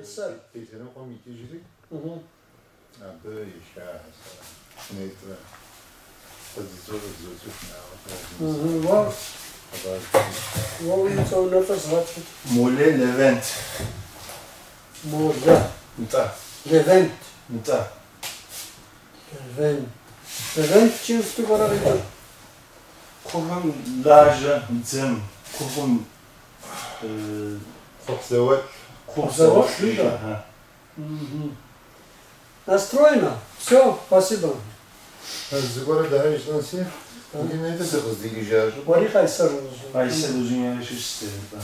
Къайсэр. Ди лъэныкъуэм икӏыжри, абы ишахэщ Кунейтӏрэ. Сэ дызоцӏыху Уэ уэ уи цӏэ унэцӏэр сыгъэтхыт. Молэ Левент. Молэ. Нтӏэ. Левент. Нтӏэ. Левент. Левент сыту пӏэрэ къикӏыр? Кхъухьым лажьэ дзэм, кхъухьым Кхъухь зауэлӏ. Кхъухь Зауэлӏ зауэлӏ. жиӏэ? Аха. Настроено. Все, спасибо. Зыгуэрэ дахэ жысӏэнси, иджы нетӏэ дыкъыздикӏыжа щӏыпӏэм. Уэри Къайсэр. Къайсэр Узуняйлэ щыщ нтӏэ.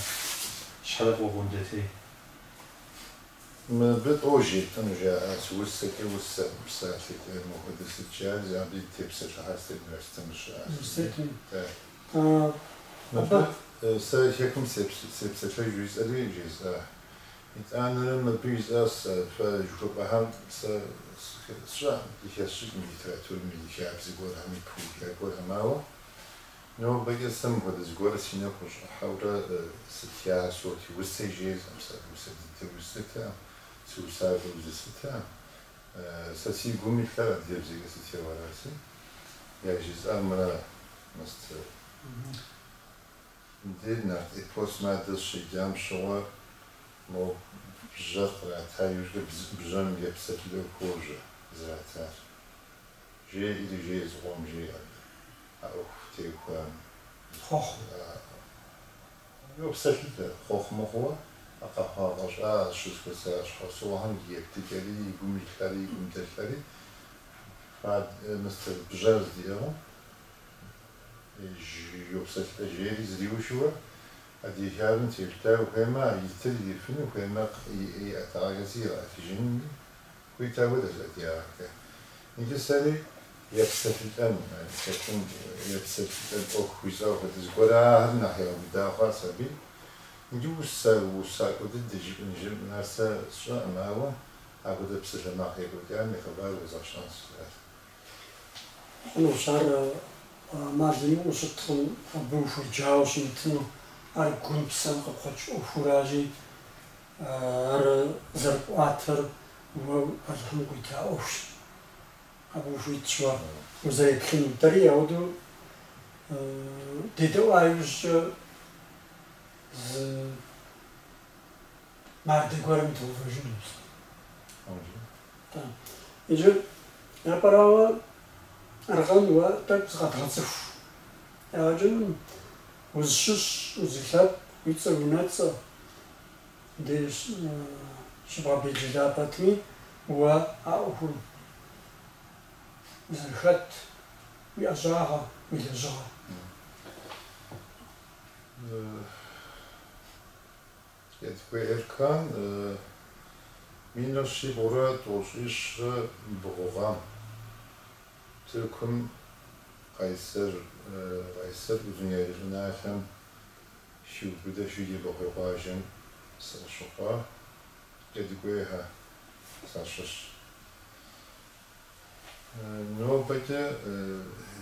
Щхьэлыкъуэ Гъундэтей. Мыбы тӏэу жетӏэну жаӏащ, усэкӏэ усэ, псалъэкӏэ мыхуэдэ сыт жаӏэри, абы тепсэлъыхьащ университетым щыӏащ. Университетым. Да. Абы Мыбы сэ хэкум сепсэлъэж жысӏэри жесӏа. Итӏанэрэ мыбы жысӏащ фэ жыхуэпӏэхэм сэ сщӏэкъым, дыхэсщӏыкӏым литературэм и хабзэ гуэрхэм, и пыухыкӏа гуэрхэм, ауэ нобэкӏэ сэ мыхуэдэ зыгуэр си нэгу къыщӏыхьэурэ сытха соти усэ жесӏэм, сэ усэ дыдэ усэтэкъым, сыусакӏуэу зыслъытэкъым. Сэ си гум илъыр адыгэбзэкӏэ сытхыу араси, яжесӏар мыра мыст. Мыдей нарт эпосым адэ щеджам щыгъуэ мо бжьэр кърата иужькӏэ бжьэм епсэлъылӏэу хуожьэ зратар. Жеӏэри жеӏэ зыкъом жеӏэ абы, а ӏуэху теухуам. Хъуэхъу. Йопсэлъылӏэ, хъуэхъу мыхъууэ, а къэхъуа-къэщӏа щызыхуэса щхьэусыгъуэхэм и еплъыкӏэри, и гум илъэри, и гум дэлъэри, мыстыр бжьэр здиӏыгъым йопсэлъылӏэ жери зриушыуэ, адыгэ хабзэм теплъа ухуеймэ, а итыр ирифыну, ухуеймэ, иӏэтыгъэхэси игъэӏэтыжынуми, хуита хуэдэщ адыгагъэкӏэ. Иджы сэри епсэлъылӏэн, хэкум епсэлъылӏэн ӏуэху жысӏэу хуэдэ зыгуэр ахэр нэхъ егъэубыда хъуащ абы. Иджы усэ, усакӏуэ дыдэ жыпӏэн жыпӏэн ар сэ сщӏэкъым, ауэ апхуэдэ псалъэмакъ екӏуэкӏам и хъыбар уэзгъэщӏэнщ жысӏащ. Хъунущ, ар ӏэмал имыӏэу щыткъым, абы ухуеджауэ щымытыну, ар гум псэм къыпкъуэкӏ ӏуэхуращи, ар зэрыпӏуатэр уэ Алыхьым къуита ӏуэхущ. Абы ухуитщ уэ узэреплъыну. Дэри ауэдэу дедэӏуа иужькӏэ зы мардэ гуэрым дыувэжынущ. Иджы япэрауэ Эркан уэ тӏэкӏу зыкъэдгъэцӏыху. Ягъэкӏынум узыщыщ, узилъэпкъ, уи цӏэр унэцӏэ деж щыбгъэбелджыла пэтми, уэ а ӏуэхум узэрыхэт, уи ӏэщӏагъэ, уи лэжьыгъэ. Кӏэдыкӏуей Эркан 1393 гъэм Тыркум Къайсэр, Къайсэр Узуняйлэ щӏыналъэм хиубыдэ Шыджэбэкъуей къуажэм сыкъыщыхъуа, Кӏэдыкӏуейхэ сащыщ. Нобэкӏэ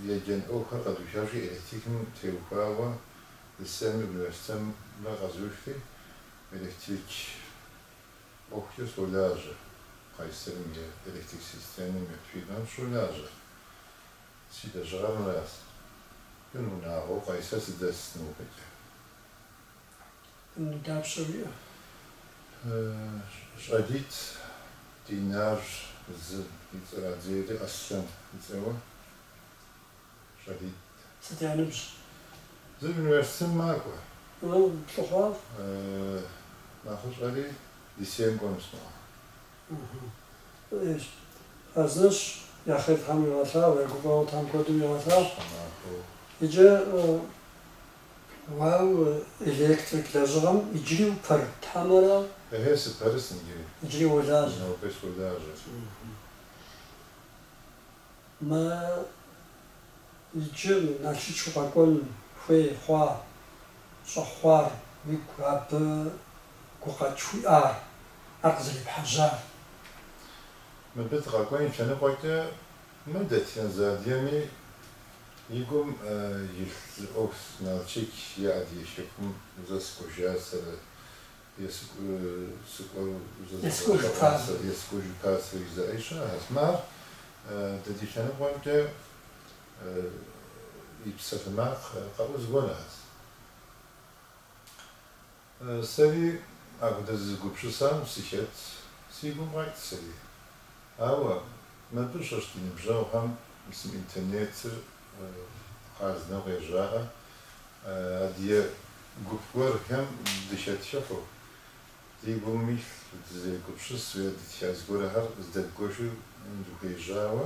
еджэн ӏуэхухэр къэзухащи, электрикым теухуауэ лицейм университетымрэ къэзухри, электрик ӏуэхукӏэ солажьэ. Къайсэрым и электрик системэм и фирмэм щолажьэ. Си лэжьыгъэр мыращ. Бын унагъуэу Къайсэр сыдэс нобэкӏэ. Бын дапщэ уиӏэ? Щӏалитӏ, Динар зы и цӏэр, адрейри Аслъэн и цӏэуэ щӏалитӏ. Сыт я ныбжь? Зыр университетым макӏуэ. Плӏы хъуа? Нэхъыщӏэри лицейм кӏуэнущ мы. Хъарзынэщ, я хъер Тхьэм уигъэлъагъу, я гуфӏэгъуэ Тхьэм куэду уигъэлъагъу. Иджы уэ электрик лэжьыгъэм иджыри упэрыт хьэмэрэ? Эхе, сыпэрыс иджыри. Иджыри уолажьэ? Нобэ солажьэ. Мы иджы Налшыч укъэкӏуэн хуей хъуа, щӏэхъуар, уигу абы гукъэкӏ хуиӏар, ар къызэрепхьэжьар? Мыбы дыкъэкӏуэн и лъэныкъуэкӏэ мы дэтхэнэ зы адыгэми и гум илъ зы ӏуэху Налшык е Адыгэ Хэкум зэ сыкӏуэжа сэрэ. Есыкӏуэжыпа сэ жызыӏэи щыӏэхэщ. Мар дэ ди лъэныкъуэмкӏэ и псалъэмакъ къэӏу зыгуэрхэщ. Сэри апхуэдэ зыгупсысам сыхэт, си гум къэкӏт сэри. Ауэ мыбы щыщ ди ныбжьэгъухэм интернетыр хъарзынэу къежьаӏэ, адыгэ гуп гуэрхэм дыхэтхыхьу, ди гум илъ дызэгупсысу е дытха зыгуэрхэр здэдгуэшу дыхуежьауэ,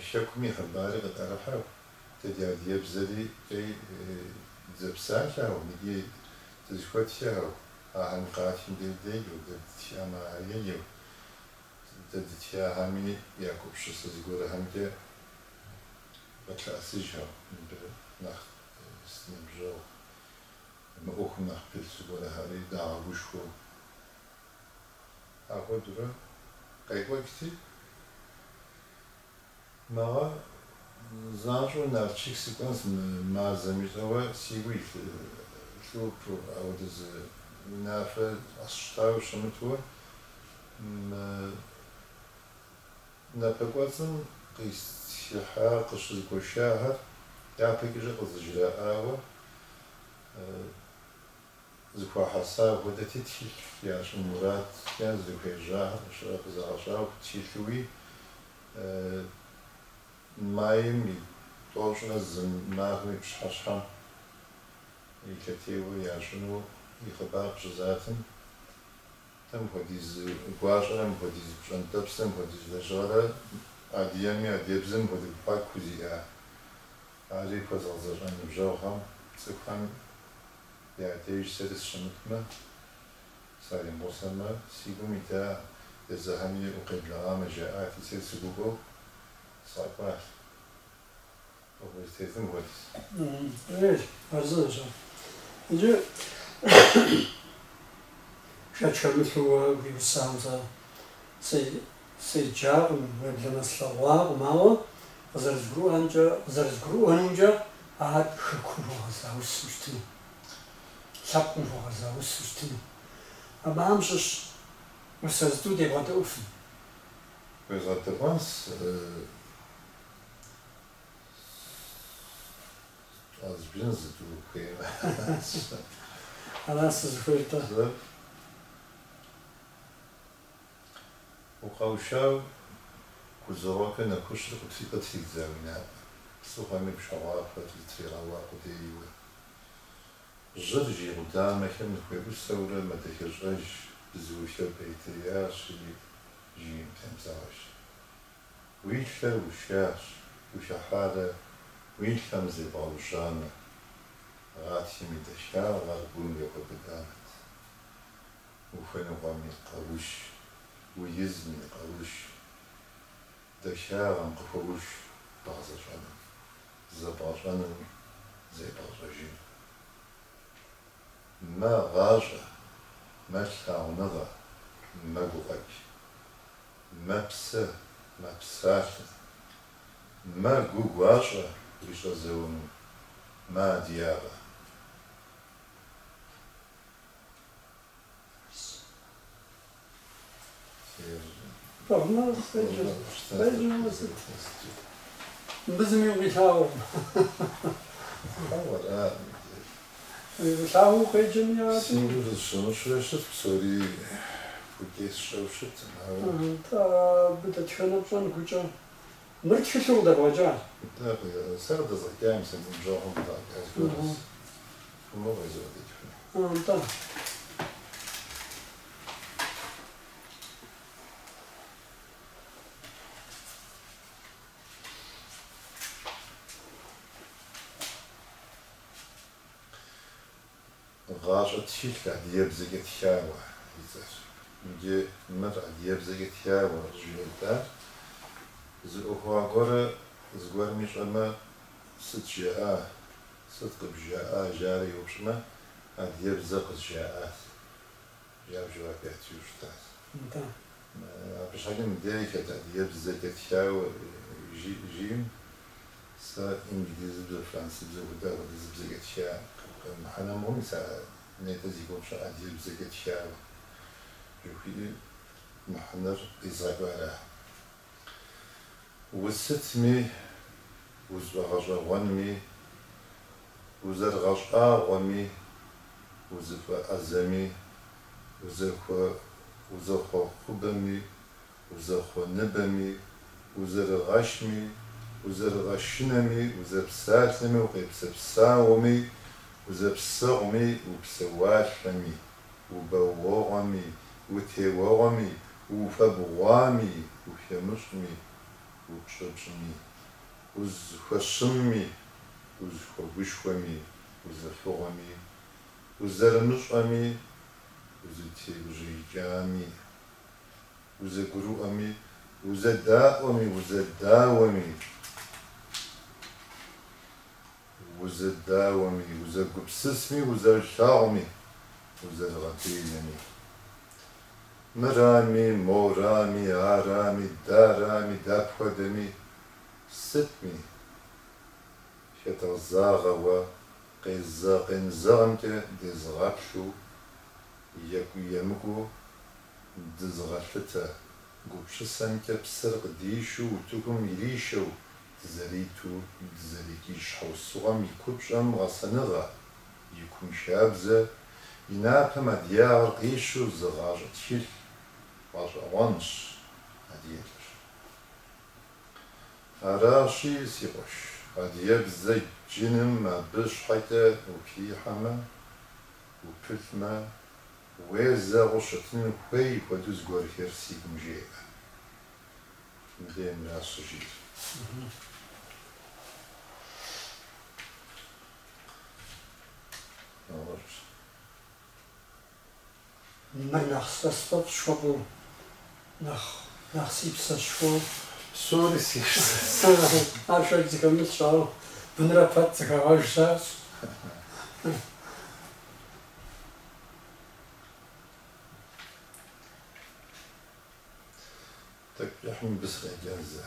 хэкум и хъыбари къытӏэрыхьэу, дэ ди адыгэбзэри дызэпсалъэу, икӏи дызэхуэтхэу, ахэм къатхым деж деджэу, дэ дытхамэ ахэр еджэу, дэ дытхахэми я гупсысэ зыгуэрхэмкӏэ къытлъэӏэсыжхэу, мыбы нэхъ си ныбжьэгъу, мы ӏуэхум нэхъ пылъ зыгуэрхэри дагъэгушхуэу. Апхуэдэурэ къекӏуэкӏти, мыгъэ занщӏэу Налшык сыкӏуэнщ мы мазэм жысӏэуэ си гу илъу апхуэдэ зы унафэ къэсщтауэ щымытуэ, мы напэкӏуэцӏым къисхыхьа къыщызгуэшахэр япэкӏэ къызжраӏауэ зыхуахьэса хуэдэти тхылъ ящӏын мурадкӏэ зыхуежьахэр къызагъэщӏауэ тхылъуи майм и 91 махуэм и пщыхьэщхьэм и лъэтеуэ ящӏыну и хъыбар къыщызатым, тэ мыпхуэдиз гуащӏэрэ, мыпхуэдиз пщӏэнтӏэпсрэ, мыпхуэдиз лэжьыгъэрэ адыгэми адыгэбзэм мыпхуэдэ гукъэкӏ хузиӏа ари хуэзгъэзэщӏа ныбжьэгъухэм, цӏыхухэм я деж сэри сыщымытмэ, саримыгъусэмэ, си гум ида езыхэми укъеблэгъамэ жаӏати, сэри сыгуфӏэу сыкъэкӏуащ. ӏуэху зытетым хуэдиз. Ей, хъарзынэщ ар. Иджы шэч хэмылъу уэ уи усэхэм сэ седжакъым, уеблэмэ слъэгъуакъым, ауэ къызэрызгурыӏуэнумкӏэ ар хэкум хуэгъэза усэу щытыну, лъэпкъым хуэгъэза усэу щытыну. Абыхэм щыщ усэ зытӏу дебгъэдэӏуфын. Уезгъэдэӏуэнщ, щӏэзбжын зытӏу ухуеймэ. Ара сызыхуейр-тӏэ? Укъэушау гузэвэгъуэкӏэ нэхущыр къытридза уи напӏэ, псыхъуэми пшагъуафэр зытригъэуа къудейуэ. Жьыр жыг къудамэхэм ныхуеӏусэурэ мэдэхэщӏэж, бзухэр пӏейтеящи, жыгым темызэгъэж. Уи лъэр ушащ, ухыхьарэ уи лъэм зебгъэужьамэ, гъатхэм и дахагъэр гум ехуэбылӏамэт. Ухуэныкъуэми къэуш, уизми къэуш, дахагъэм къыхуэуш бгъэзэщӏэным, зэбгъэщӏэным, зебгъэщӏэжыным. Мэ гъащӏэ, мэ лъагъуныгъэ, мэ гукъэкӏ, мэ псэ, мэ псалъэ, мэ гу гуащӏэ урищӏэзэуэну, мэ адыгагъэ. Мыбы зыми укъилъагъуркъым. Хьэуэ, Укъилъагъуу укъеджэми ара? Си гур зыщымыщурэ щыт, псори гукӏэ сщӏэу щыткъым, ауэ. Нтӏэ, абы дэтхэнэ пщӏэн гукӏэ? Мыр тхылъу къыдэбгъэкӏащ. Нтӏэ, сэ къыдэзгъэкӏам, си ныбжьэгъухэм къыдагъэкӏа зыгуэрщ. Умыгъуэ зыгъэдэкӏыфыну. Нтӏэ. Гъащӏэ тхылъ адыгэбзэкӏэ тхауэ и цӏэр. Иджы мыр адыгэбзэкӏэ тхауэ щӏыжытӏар зы ӏуэхугъуэ гуэрэ зыгуэрым ищӏэмэ, сыт жаӏа, сыт къыбжаӏа жари еупщӏмэ, адыгэбзэ къызжаӏат. Жаӏэу жэуап ятыжу щытащ. Абы щхьэкӏэ мыбдеж хэт адыгэбзэкӏэ тхауэ жиӏэм, сэ инджылызыбзэ, францыбзэ хуэдэ апхуэдизыбзэкӏэ тха мыхьэнэ мыхъум, мис а Нетӏэ зи гугъу тщӏа адыгэбзэкӏэ тхауэ жыхуиӏэ мыхьэнэр къизгъэкӏуара. Усытми, узыфӏэгъэщӏэгъуэнми, узэрыгъэщӏагъуэми, узыфӏэӏэзэми, узэхъуэхъубэми, узэхъуэныбэми, узэрыгъэшми, узэрыгъэшынэми, узэпсалъэми, укъепсэпсауэми, узэпсэгъуми, упсэуалъэми, убэуэгъуэми, утеуэгъуэми, уфэбгъуами, ухэмыщӏми, упщӏыпщӏми, узыхуэщымми, узыхуэгушхуэми, узэфыгъуэми, узэрымыщӏэми, узытегужьеикӏами, узэгурыӏуэми, узэдаӏуэми, узэдауэми, узэдауэми, узэгупсысми, узэрылъагъуми, узэрыгъэделэми. Мырами, морами, арами, дарами, дапхуэдэми, сытми, хэтгъэзагъэуэ къезэгъ-къемызэгъымкӏэ дезыгъэплъу, екӏу-емыкӏуу дызыгъэлъытэ, гупсысэмкӏэ псэр къыдишу утыкум иришэу дызэриту дызэрикӏыж щхьэусыгъуэм и купщӏэм гъэсэныгъэ, и кум хабзэ, и напэм адыгагъэр къищу зы гъащӏэ тхылъ гъэщӏэгъуэнщ адыгэлӏыр. Аращи, си къуэш, адыгэбзэ джыным абы щхьэкӏэ ухихьэмэ, упылъмэ, уезэгъыу щытын хуей хуэдэу зыгуэрхэр си гум жеӏэ. Мыдеймращ щыжиӏэр. Нэгъуэщӏ. Мыр нэхъ сэ сфӏэфӏщ жыхуэпӏэу, нэхъ, нэхъ си псэщ жыхуэпӏэу. Псори си псэщ. Ар шэч зыхэмылъщ, ауэ бынрэ пэт зэхэгъэж щыӏэщ. Тӏэкӏу кӏыхьым мыбы сыкъеджэн зэ.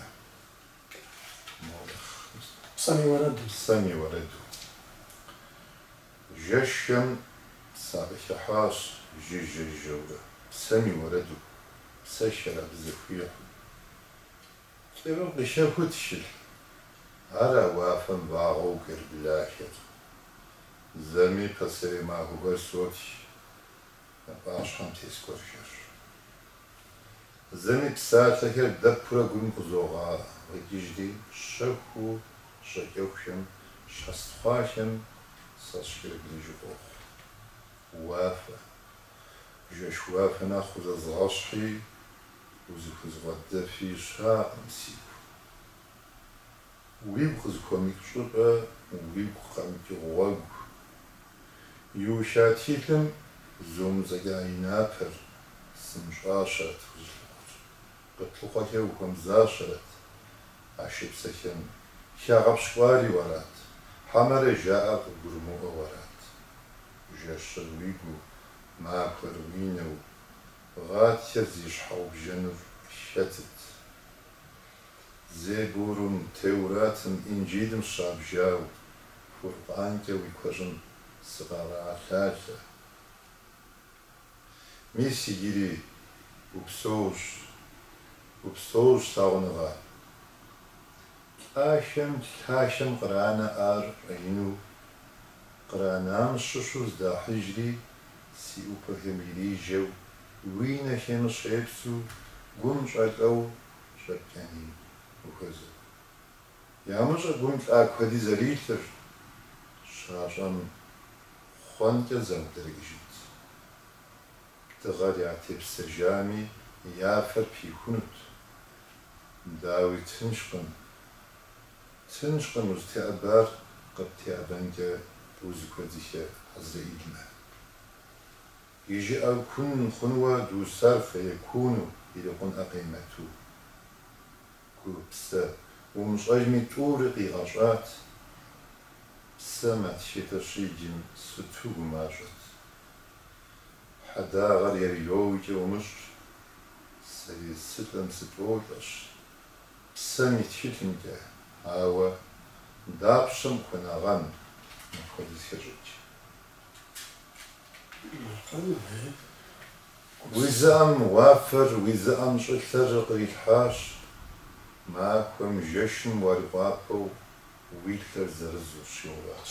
Псэм и уэрэду. Псэм и уэрэду. Жэщхэм сакъыхыхьащ жыжьэ-жыжьэурэ, псэм и уэрэду, псэхэр абы зэхуихьу. Кӏырым къыхэхуу тхылъ, ара уафэм вагъуэу кӏэрыблахэр. Зэми пасэрей махуэхэр сотх, напӏащхьэм тес гуэрхэр. Зэми псалъэхэр дэпурэ гум къызогъэкӏыжри, щэхуу щӏэкӏэхухэм, щхьэц тхъуахэм сащыкӏэрыблэжу къохъу. Уафэ, жэщ уафэ нэхъ узэзгъэщхьи, узыхуэзгъэдэфи щыӏэкъым, сигу. Уигу къызыхуэмыкӏ щӏыпӏэ, уигу къэмыкӏ гъуэгу. Иуха тхылъым зомыдзэкӏа и напэр сымыщӏащэрэт узылъыхъуэр. Къыплъыхъуэхэр ухуэмызащэрэт а шыпсэхэм хагъэпщкӏуари уэрат, хьэмэрэ жаӏэр къыбгурымыӏуэу арат. Жэщыр уигуу, махуэр уи нэу, гъатхэр зи щхьэгъубжэнур хэтыт? Зебурым, Теуратым, Инджылым щабжау, Фуркъанкӏэ уи куэщӏым сыкърагъэлъалъэ. Мис иджыри упсэущ, упсэущ лъагъуныгъэ. Лӏахэм лъахэм къранэӏар щӏэину, къранам щыщу здахьыжри, си ӏупэхэм ирижэу, уи нэхэми щепсу, гум щӏэлӏэу щӏэпкӏэни ухуэзэу. Ямыщӏэ гум лӏа куэди зэрилъыр, щащӏэм хъуэнкӏэ заубэрэкӏыжынт. Дыгъэр ятепсэжами, я фэр пихунут. Дауи, тыншкъым. Тыншкъым узытеӏэбар къыптеӏэбэнкӏэ узыхуэдзыхэ Хьэзрэӏилмэ. И жыӏэр кун хъунуэ дусар фэекуну ирикъунӏэ къеймэту. Гу, псэ, умыщӏэжми тӏури къигъэщӏат. Псэм а тхылъыр щиджым сыту гумащӏэт. Хьэдагъэр ерйоукӏэ умыщӏ, сэри сылӏэм сытӏуолӏэщ, псэм и тхылъымкӏэ, ауэ дапщэм къыхуэнагъэн мыпхуэдиз хэщӏыкӏ. Уи зы ӏэм уафэр, уи зы ӏэм щӏылъэр кърилъхьащ, махуэм жэщым уарикъуапэу уи лъэр зырызу щигъэуващ.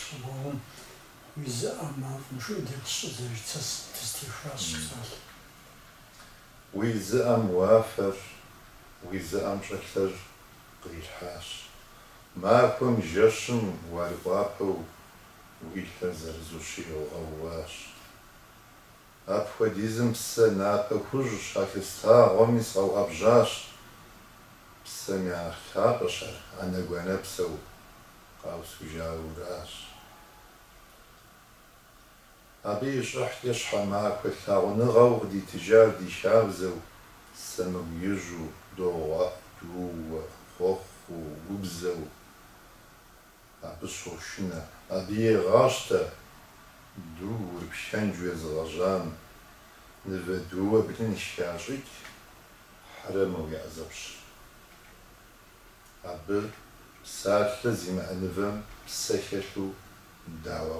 Уи зы ӏэм мафӏэм жиӏэу де къыщыщӏэдзэж дызытехуащ псалъэ. Уи зы ӏэм уафэр, уи зы ӏэм щӏылъэр кърилъхьащ, махуэм жэщым уарикъуапэу уи лъэр зырызу щигъэуващ. Апхуэдизым псэ напэ хужь щахыслъагъуэми сыкъэуӏэбжьащ. Псэм я нэхъ лъапӏэщ ар, анэгу-анэпсэу къаусыжауэращ. Абы и щӏыхькӏэ щхьэмахуэ лъагъуныгъэу къыдитыжар ди хабзэу, сэмэгу ижьу догъэӏу дууэ, хъуэхъуу, убзэу. Абы щошынэ, абы егъащтэ дуур пхэнжу езыгъэжьам, нывэ дууэ блын хащӏыкӏ хьэрэмэу яӏэ зэпщыр. Абы псалъэ зимыӏэ нывэм псэ хэлъу дауэ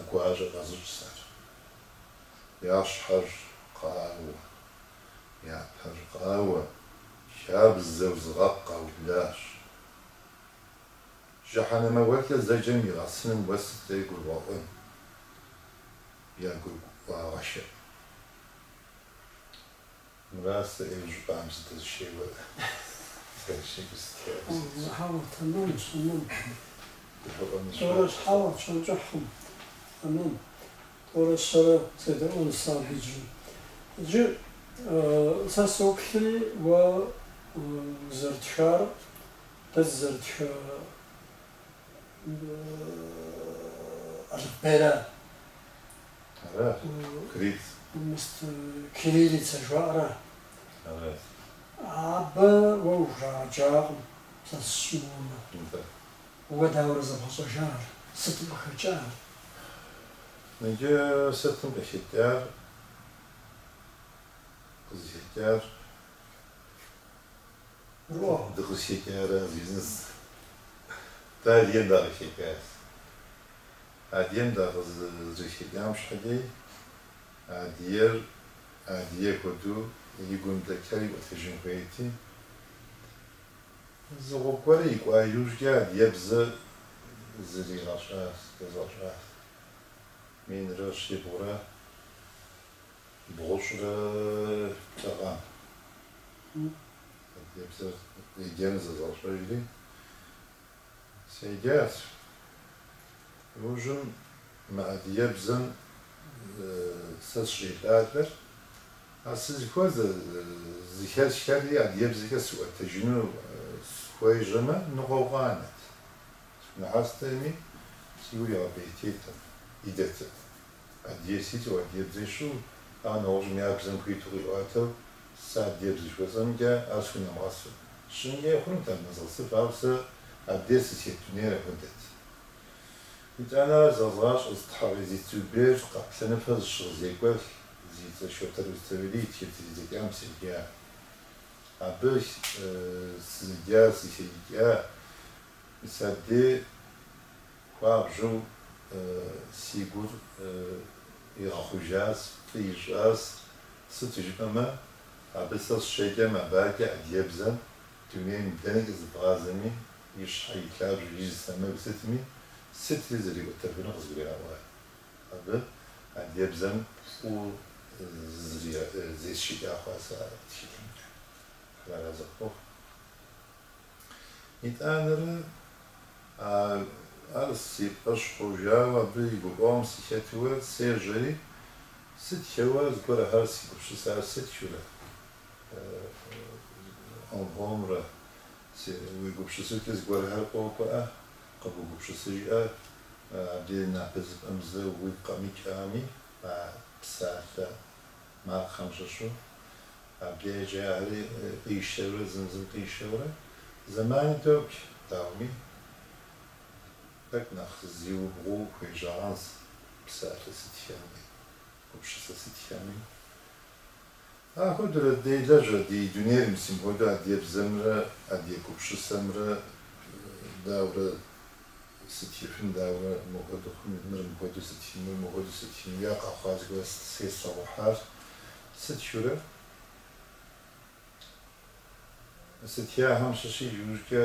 гуащӏэ къэзыщӏ ар. Я щхьэр къауэ, я пэр къауэ, хабзэу зыгъэпкъ къаублащ. Жыхьэнэмэ уэкӏэ зэджэм игъэсыным уэ сыткӏэ гурыбгъэӏуэн, ягурыӏуагъэххэкъым. Мыра сэ ӏейуэ щӏыпӏэхэм сыдэзышейуэ зэрыщыгу. Хьэуэ, тэмэмщ, тэмэм. Тӏурэ хьэуэ, щӏэкӏыхькъым. Тэмэм. Тӏурэ щэрэ седэӏуэн сэ абы иджы. Иджы сэ соплъри уэ узэрытхар, дэ дызэрытхэ алыфбейра. Ара, кириллиц. Кириллицэ жыхуаӏэра. Ара. Абы уэ ухурагъэджакъым, сэ сщымыуэмэ. Уэ дауэрэ зэбгъэщӏэжар, сытым къыхэкӏар? Иджы сытым къыхэкӏар, къызыхэкӏар, дыкъызыхэкӏара бизнес. Дэ адыгэм дакъыхэкӏащ. Адыгэм дакъызэрыхэкӏам щхьэкӏэ адыгэр адыгэ хуэдэу и гум дэкӏэр иӏуэтэжын хуейти. Зы гъуэгу гуэр икӏуа иужькӏэ адыгэбзэ зригъэщӏащ, зэзгъэщӏащ. 1192 гъэм. Адыгэбзэр еджэну зэзгъэщӏэжри седжащ. Иужьым мы адыгэбзэм сэ сщӏелӏалӏэр, а сызыхуэзэ зыхэсхэри адыгэбзэкӏэ сыӏуэтэжыну схуежьэмэ, ныкъуэу къанэт. Схунэхьэстэми, си гур игъэпӏейтейтэкъым, идэтэкъым. Адыгэ си цӏэу, адыгэбзэ ищӏу, ар нэгъуэщӏым я бзэм хуиту къиӏуатэу, сэ адыгэбзэ жыхуэсӏэмкӏэ ар схунэмыгъэсу. Сщӏынкӏэ хъунут ар нэзгъэсыф, ауэ сэ абдеж сызыхэт дунейр апхуэдэт. Итӏанэ ар зэзгъащӏэ Тхьэгъэзит Зубер къаплъэныфэ зыщыгъ зекӏуэлӏ зи цӏэ Шота Руставели и тхылъ зэридзэкӏам седжа. Абы сызэджа, сызыхэкӏа, мис абдей хуабжьу си гур игъэхъужащ, фӏы ищӏащ. Сыту жыпӏэмэ, абы сэ сыщеджэм абакӏэ адыгэбзэм дунейм дэнэкӏэ зыбгъазэми, и щхьэ, и лъабжьэ, ижь сэмэгу сытми, сытри зэриӏуэтэфынур къызгуригъэӏуа. Абы адыгэбзэм фӏыуэ зесщыкӏа хъуа сэ а тхылъымкӏэ. Тхьэр арэзы къыхухъу. Итӏанэрэ ар си фӏэщ хъужауэ абы и гуфӏэгъуэм сыхэтуэ сежьэри, сытхэуэ зыгуэрхэр си гупсысэр сытхыурэ, ӏуэм-ӏуэмрэ уи гупсысэкӏэ зыгуэрхэр къокӏуэӏэ, къыбогупсысыжӏэ, абдей напэзыпӏэм зэ уигу къэмыкӏами, а псалъэ макъхэм щыщу, абдежкӏэ ахэри къишэурэ, зым зым къишэурэ, зэмани докӏ, дауми, тӏэкӏу нэхъ зиубгъуу хуежьагъэнщ псалъэ сытхэми, гупсысэ сытхэми. Апхуэдэурэ делэжьэ ди дунейр мис мыпхуэдэу адыгэбзэмрэ адыгэ гупсысэмрэ дауэрэ Сытхыфын дауэ мыхуэдэу хъун, мыр мыхуэдэу сытхын, мыр мыхуэдэу сытхын, я къэхъуа зыгуэр сеслъэгъухьар сытхыурэ. Сытхахэм щыщи иужькӏэ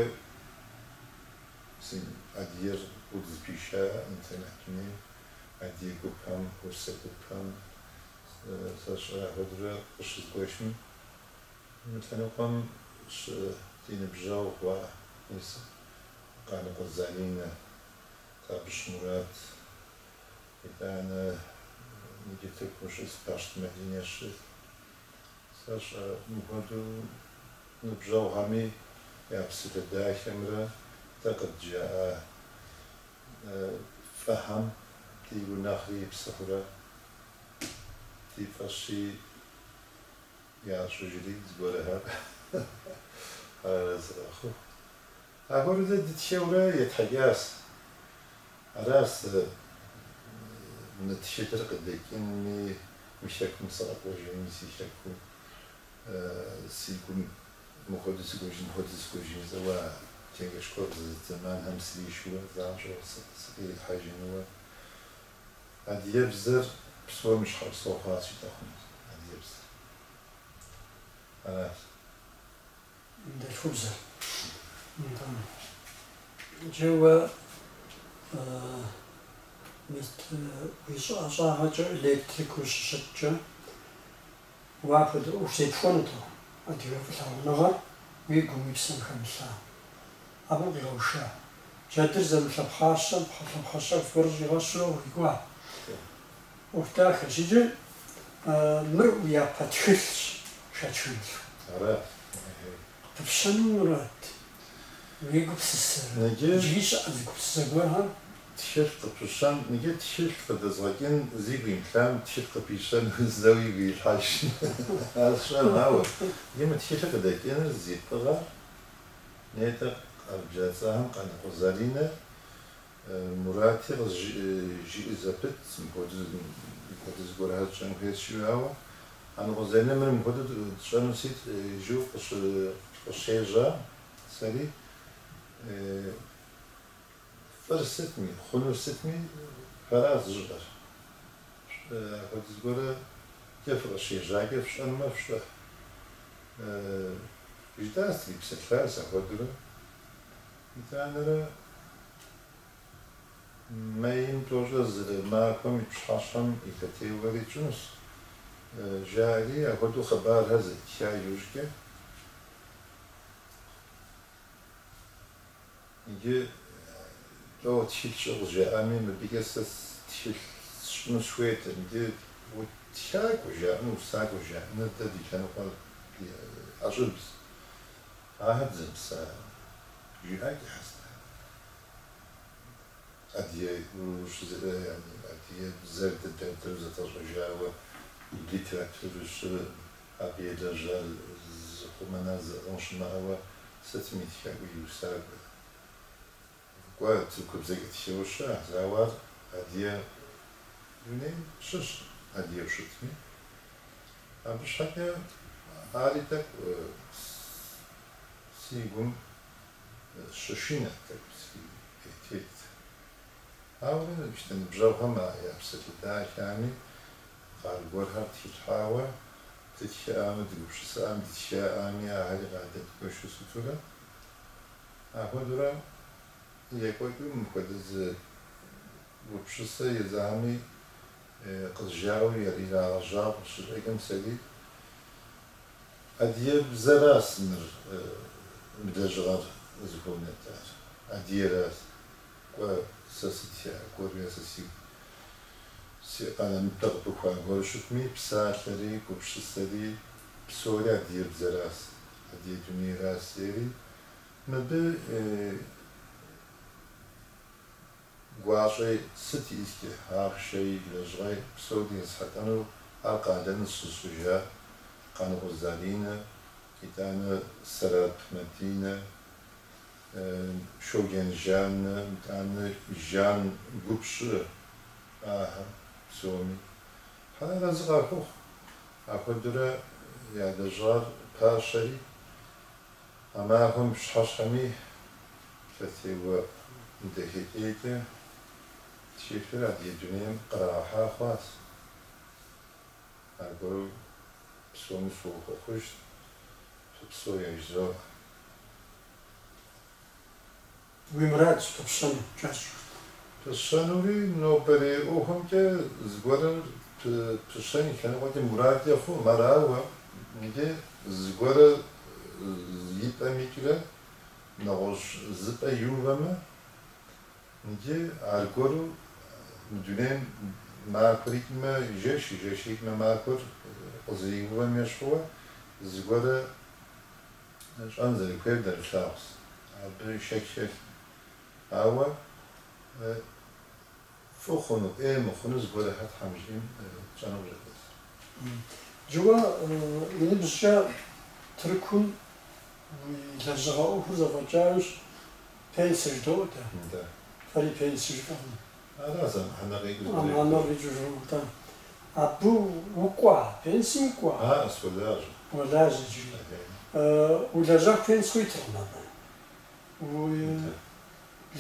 Адыгэр удызыпиша интернет дунейм, адыгэ гупэм, усэ гупэм, сэ сщӏэрэ апхуэдэурэ къыщызгуэшым, мы лъэныкъуэм ди ныбжьэгъу хъуа, мис Къаныкъуэ Заринэ, Табыщ Мурат, итӏанэ иджы Тыркум щыс Пащт Мадинэ щыс. Сэ сщӏэ мыхуэдэу ныбжьэгъухэми я псалъэ дахэмрэ дэ къыджаӏа фӏыхэм ди гур нэхъри ипсыхьурэ ди фӏэщи ящӏыжри зыгуэрхэр арэзы къэхъуху. Апхуэдэу дэ дытхэурэ етхьэкӏащ. Аращ мы тхылъыр къыдэкӏынми, мы хэкум сыкъэкӏуэжынми, си хэкум си гум мыхуэдэу сыкӏуэжын, мыхуэдэу сыкӏуэжын жысӏэуэ а чэнджэщ куэд къызэзыт зэманхэм сришыуэ, занщӏэу сыкъихьэжынуэ. Адыгэбзэр псоми щхьэусыгъуэ хъуащ жытӏэ хъунущ, адыгэбзэр. Аращ. Анэдэлъхубзэр. Иджы уэ уи ӏэщӏагъэкӏэ электрикыу ущыщыткӏэ, уэ апхуэдэ ӏуэху зепхуэнутэкъым, адыгэ фӏылъагъуныгъэр уи гум, уи псэм хэмылъа. Абы укъигъэуша. Джэдыр зэрымылъэпхъащэм лъэпхъэщэху зыгуэр щӏигъэщурэ укъикӏуа. ӏуэху дахэщ. Иджы мыр уи япэ тхылъщ, шэч хэмылъу. Аращ. Къыпыпщэну мурад уи гупсысэр. Иджыри щыӏэ зы гупсысэ гуэрхэр? Тхылъ къыпыщэн, иджы тхылъ къыдэзгъэкӏын зигу имылъам тхылъ къыпищэн зэуи игу илъхьэж. Ар сщӏэркъым, ауэ иджы мы тхылъыр къыдэкӏыныр зи фӏыгъэр нетӏэ къэбджа цӏэхэм Къаныкъуэ Заринэ, Мурати къызжиӏэ зэпыт, мыпхуэдэу зыгуэрхэр тщӏэн хуейщ жиӏэу, ауэ Къаныкъуэ Заринэ мыр мыпхуэдэу тщӏэну сыт жиӏэу къыщежьа сэри фӏыр сытми, хъунур сытми фэращ зыщӏэр. Апхуэдэ зыгуэркӏэ фыкъыщежьакӏэ фщӏэнумэ фщӏэ. Жытӏащ, дрипсэлъащ апхуэдэурэ. Итӏанэрэ Мэйм 31 махуэм и пщыхьэщхьэм и лъэтеувэри тщӏынущ, жаӏэри апхуэдэу хъыбархэр зэӏытха иужькӏэ. Иджы лӏо тхылъ щӏы къызжаӏами, мыбыкӏэ сэ тхылъ сщӏыну сыхуейтэкъым. Иджы тхакӏуэ жаӏэну, усакӏуэ жаӏэныр дэ ди лъэныкъуэр ди ӏэщӏыбщ. Ахэр дызэмыса жиӏакӏэ хьэсэ. Адыгэ адыгэ бзэр дэ дэр-дэру зэтӏэщӏэжауэ литературэ щы абы елэжьар зыхъумэна зыӏыгъын щымыӏэуэ сытым и тхакӏуэ и усакӏуэ. Кӏуэ тыркубзэкӏэ тхыуэ щыӏэщ, ауэ ар адыгэ дунейм щыщ, адыгэу щытми. Абы щхьэкӏэ ари тӏэкӏу си гум щышынэт, тӏэкӏу срипӏейтейт. Ауэрэ ди ныбжьэгъухэм я псалъэ дахэми къару гуэрхэр тхилъхьауэ, дытхыӏамэ, дыгупсысэӏам, дытхыӏами, ахэри къадэдгуэшу сытурэ. Апхуэдэурэ екӏуэкӏыу мыпхуэдэ зы гупсысэ езыхэми къызжаӏэу ирагъэжьауэ къыщыщӏэкӏым сэри адыгэбзэращ мыр мы лэжьыгъэр зыхуэунэтӏар. Адыгэращ. Кӏуэ сэ сытхакӏуэр е сэ си къалэмыпэ къыпыхуа гуэру щытми, псалъэри, гупсысэри, псори адыгэбзэращ, адыгэ дунейращ жери. Мыбы гуащӏэ сыт иӏыскӏэ, ахъшэи, лэжьыгъэи, псори есхьэлӏэну ар къалэну сщыщӏыжа Къаныкъуэ Заринэ, итӏанэ Сэрап Мадинэ, Шоген Жаннэ, итӏанэ Жан гуп щыӏэ ахэр псоми. Тхьэр арэзы къахухъу, апхуэдэурэ я лэжьыгъэр пащэри, а махуэм пщыхьэщхьэми лъэтеуэ Дахэкӏейкӏэ тхылъыр адыгэ дунейм кърагъэхьа хъуащ. Аргуэру псоми сохъуэхъуж, фыпсэу яжызоӏэ. Уи мурадщ пыпщэну, кӏэщӏу. Пыщэнури нобэрей ӏуэхумкӏэ зыгуэрыр пыщэн и лъэныкъуэкӏэ мурадкӏэ хъум, арауэ иджы зыгуэрыр и пӏэм икӏрэ нэгъуэщӏ зы пӏэ иувэмэ, иджы аргуэру мы дунейм махуэр икӏмэ жэщ, жэщ икӏмэ махуэр къызэриувэм ещхьууэ зыгуэрэ щӏэн зэрыхуейр нэрылъагъущ. Абы шэч хэлъ. Ауэ фӏы хъуну, ӏей мыхъуну зыгуэрхэр Тхьэм жиӏэм тщӏэну къыщӏэкӏынщ. Иджыуэ уи ныбжькӏэ Тыркум уи лэжьыгъэ ӏуэхур зэфӏэкӏа иужь пенсэ жыдоӏэ дэ. Нтӏэ. Фэри пенсэ жыфӏэкъым. Ара зэ мыхьэнэ къикӏыу А зыгуэр мыхьэнэр къикӏыу жыфӏэм, нтӏэ. Абы укӏуа, пенсэм укӏуа? А, солажьэ. Уолажьэ иджыри. Улэжьэху пенсэ къуитыркъым абы. Уи Нтӏэ.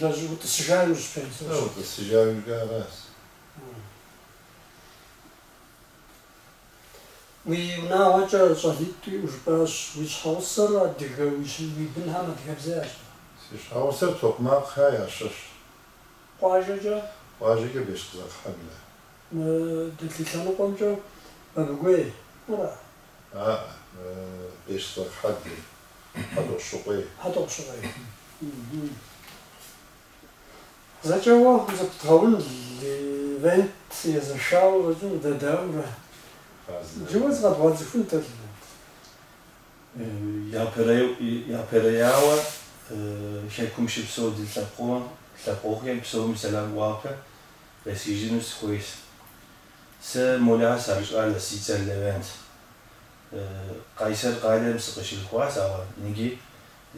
лэжь утӏысыжа иужь пенсэ Нтӏэ, утӏысыжа иужькӏэ аращ. Уи унагъуэкӏэ щӏалитӏ уиӏэу жыпӏащ, уи щхьэгъусэр адыгэ, уи бынхэм адыгэбзэ ящӏэ? Си щхьэгъусэр Токъмакъхэ ящыщ. Къуажэкӏэ? Къуажэкӏэ Бешкъызакъхьэблэ. Мы дэ ди лъэныкъуэмкӏэ Бабыгуей, ара? А, Бешкъызакъхьэблэ, Хьэтӏохъущыкъуей. Хьэтӏохъущыкъуей. Зэкӏэ уэ зэпыдгъэун Левент езэшауэ къыщӏэкӏын къыдэдаӏуэурэ. Иджы уэ зыкъэбгъэцӏыхунт, Левент. Япэрейуэ хэкум щыпсэу ди лъэпкъэгъухэм псоми сэлам гуапэ къесхыжыну сыхуейщ. Сэ Молэхэ сарищӏалэ, си цӏэр Левент. Къайсэр къалэм сыкъыщылъхуащ, ауэ иджы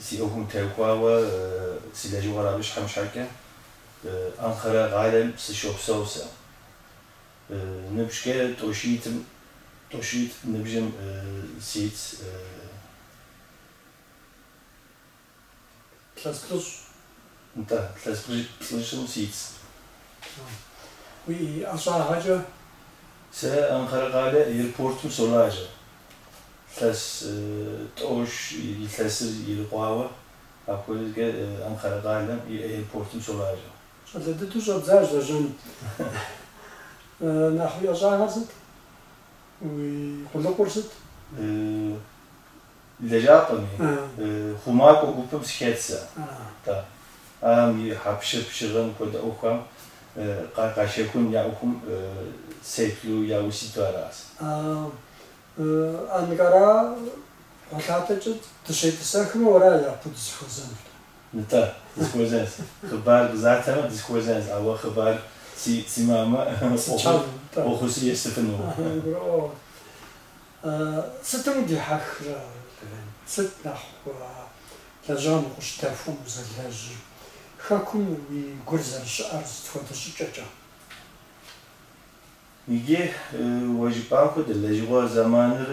си ӏуэхум теухуауэ си лэжьыгъэр абы щхьэм щхьэкӏэ Анкара къалэм сыщопсэу сэ. Ныбжькӏэ 90 ныбжьым сит. Илъэс плӏыщӏ. Нтӏэ, илъэс плӏыщӏым сит. Уи ӏэщӏагъэкӏэ? Сэ Анкара къалэ аэропортым солажьэ. Илъэс 90 илъэсыр ирикъуауэ апхуэдэкӏэ Анкара къалэм и аэропортым солажьэ. Щӏалэ дыдэу щӏэбдзащ лэжьэн. Нэхъ уи ӏэщӏагъэр сыт? Уи къулыкъур сыт? Лэжьапӏэми, хъумакӏуэ гупым сыхэт сэ. Нтӏэ. Ам и хьэпшып щыгъын хуэдэ ӏуэхухэм къащэхун я ӏуэхум сеплъу яужь ситу аращ. Анкара кхъухьлъатэкӏэ дыщетӏысэхмэ, уэра япэу дызыхуэзэнур? Нтӏэ, дызыхуэзэнщ. Хъыбар къызатэмэ, дызыхуэзэнщ, ауэ хъыбар си мамэ ӏуэху си есыфыну. Гурыӏуэгъуэ. Сытым удихьэхрэ, Левент? Сыт нэхъ лэжьыгъэм укъыщыдэхуэм узэлэжьыр? Хэкум уи гур зэрыщыӏэр сыт хуэдэ щӏыкӏэкӏэ? Иджы уэ жыпӏам хуэдэ лэжьыгъэ зэманыр